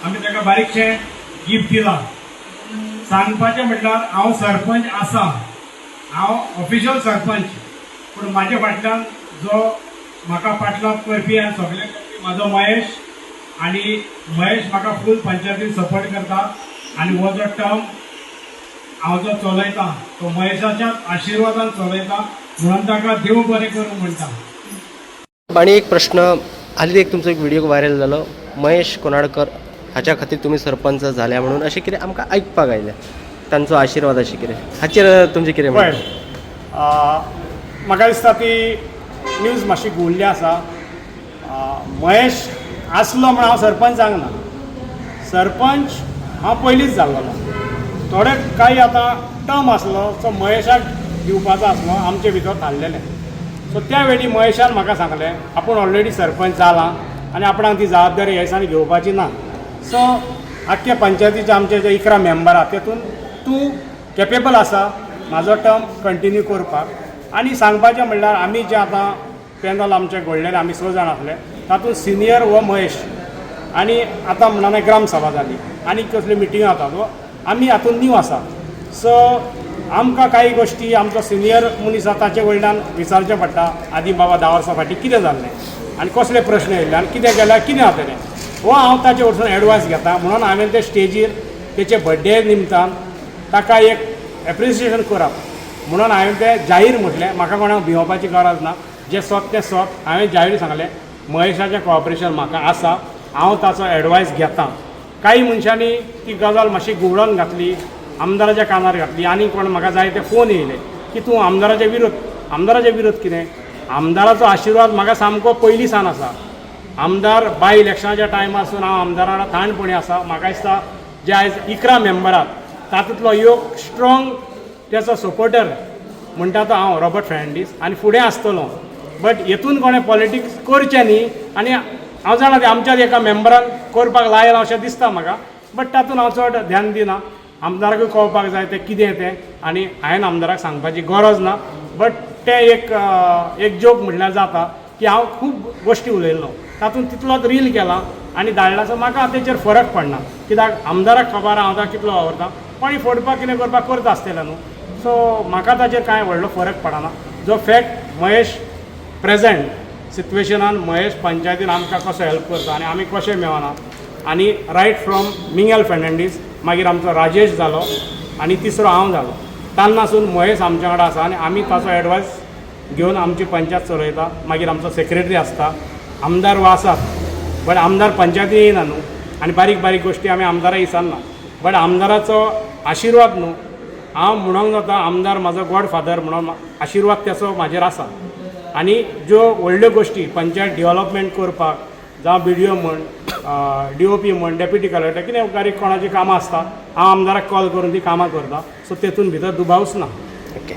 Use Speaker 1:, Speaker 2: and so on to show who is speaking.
Speaker 1: आमी ताका बारीकशें गिफ्ट दिलां. सांगपाचें म्हटल्यार हांव सरपंच आसा, हांव ऑफिशियल सरपंच, पूण म्हाज्या फाटल्यान जो म्हाका पाठलाग करपी आनी सगळें करपी म्हाजो महेश. आनी महेश म्हाका फूल पंचायतीन सपोर्ट करता आनी हो जो टर्म हांव जो चलयता तो महेशाच्याच आशिर्वादान चलयता, म्हणून ताका देव बरें करूं म्हणटा.
Speaker 2: आणि एक प्रश्न, हालीं एक तुमचो एक व्हिडिओ व्हायरल जालो, महेश कोनाडकर हाच्या खातीर तुमी सरपंच जाल्या म्हणून अशें कितें आमकां आयकपाक आयलें, तांचो आशिर्वाद अशें कितें, हाचेर तुमचें कितें
Speaker 1: पळय,
Speaker 2: म्हणणें?
Speaker 1: म्हाका दिसता ती न्यूज मातशी घुंवल्ली आसा. महेश आसलो म्हण हांव सरपंच जावंक ना. सरपंच हांव पयलींच जाल्लो. थोडे काही आतां टर्म आसलो सो महेशाक दिवपाचो आसलो, आमचे भितर थारलेलें. सो त्या वेळी महेशान म्हाका सांगलें, आपूण ऑलरेडी सरपंच जाला आनी आपणाक ती जबाबदारी ह्या दिसांनी घेवपाची ना. सो आख्खे पंचायतीचे आमचे जे 11 मेंबर आहा, तेतून तूं केपेबल आसा म्हाजो टर्म कंटिन्यू करपाक. आनी सांगपाचें म्हणल्यार आमी जे आतां पॅनल आमचें घडलेलें, आमी स जाण आसले, तातूंत सिनियर हो महेश. आनी आतां म्हणना ग्रामसभा जाली आनी कसल्यो मिटिंगो जाता, सो आमी हातूंत न्यू आसा. सो आमकां कांय गोश्टी आमचो सिनियर मनीस आसा ताचे कडल्यान विचारचें पडटा, आदीं बाबा 10 वर्सां फाटीं कितें जाल्लें आनी कसले प्रश्न येयल्ले आनी कितें केल्यार कितें जातलें, हो हांव ताचे कडसून एडवायस घेता. म्हणून हांवें ते स्टेजीर तेचे बड्डे निमतान ताका एक एप्रिसिएशन करप म्हणून हांवें तें जाहीर म्हटलें. म्हाका कोणाक भिवपाची गरज ना. जें सत तें सत हांवें जाहीर सांगलें. महेशाचें कॉपरेशन म्हाका आसा, हांव ताचो एडवायस घेता. कांय मनशांनी ती गजाल मातशी घुंवडोन घातली, आमदाराच्या कानार घातली आनी कोण म्हाका जाय ते फोन येयले की तूं आमदाराच्या विरोध. आमदाराच्या विरोध कितें? आमदाराचो आशिर्वाद म्हाका सामको पयलीं सान आसा. आमदार बाय इलेक्शनाच्या टायमारसून हांव आमदारा वांगडा थाणपणी आसा. म्हाका दिसता जे आयज 11 मेंबरात, तातूंतलो एक स्ट्रोंग तेचो सपोर्टर म्हणटा तो हांव रॉबर्ट फेर्नांडीस आनी फुडें आसतलो. बट हेतून कोणें पॉलिटिक्स करचें न्ही. आनी हांव जाणा तें आमच्याच एका मेंबरान करपाक लायलां अशें दिसता म्हाका, बट तातूंत हांव चड ध्यान दिना. आमदाराकूय कळपाक जाय तें कितें तें आनी हांवें आमदाराक सांगपाची गरज ना. बट तें एक जोक म्हटल्यार जाता की हांव खूब गोश्टी उलयल्लो, तातूंत तितलोच रील केला आनी धाडला. सो म्हाका तेचेर फरक पडना, कित्याक आमदाराक खबर आहा हांव ताका कितलो वावुरता. कोणी फोडपाक कितें करपाक करता आसतलें न्हू. सो म्हाका ताचेर कांय व्हडलो फरक पडना. जो फॅक्ट महेश प्रेजेंट सिट्युएशनान महेश पंचायतीन आमकां कसो हेल्प करता आनी आमी कशें मेळना. आनी रायट फ्रॉम मिंगेल फेर्नांडीस, मागीर आमचो राजेश जालो आनी तिसरो हांव जालो, तेन्नासून महेश आमच्या वांगडा आसा आनी आमी ताचो एडवायस घेवन आमची पंचायत चलयता. मागीर आमचो सेक्रेटरी आसता. आमदार हो आसात, बट आमदार पंचायती येयना न्हू आनी बारीक बारीक गोश्टी आमी आमदाराक विचारना. बट आमदाराचो आशिर्वाद न्हू, हांव म्हणोंक जाता आमदार म्हाजो गॉड फादर म्हणून आशिर्वाद तेचो म्हाजेर आसा. आनी ज्यो व्हडल्यो गोश्टी पंचायत डेवलपमेंट करपाक, जावं बीडीओ म्हण, डीओपी म्हण, डेप्युटी कलेक्टर, कितें बारीक कोणाचीं कामां आसता, हांव आमदाराक कॉल करून ती कामां करता. सो तेतून भितर दुबावच ना.
Speaker 2: ओके.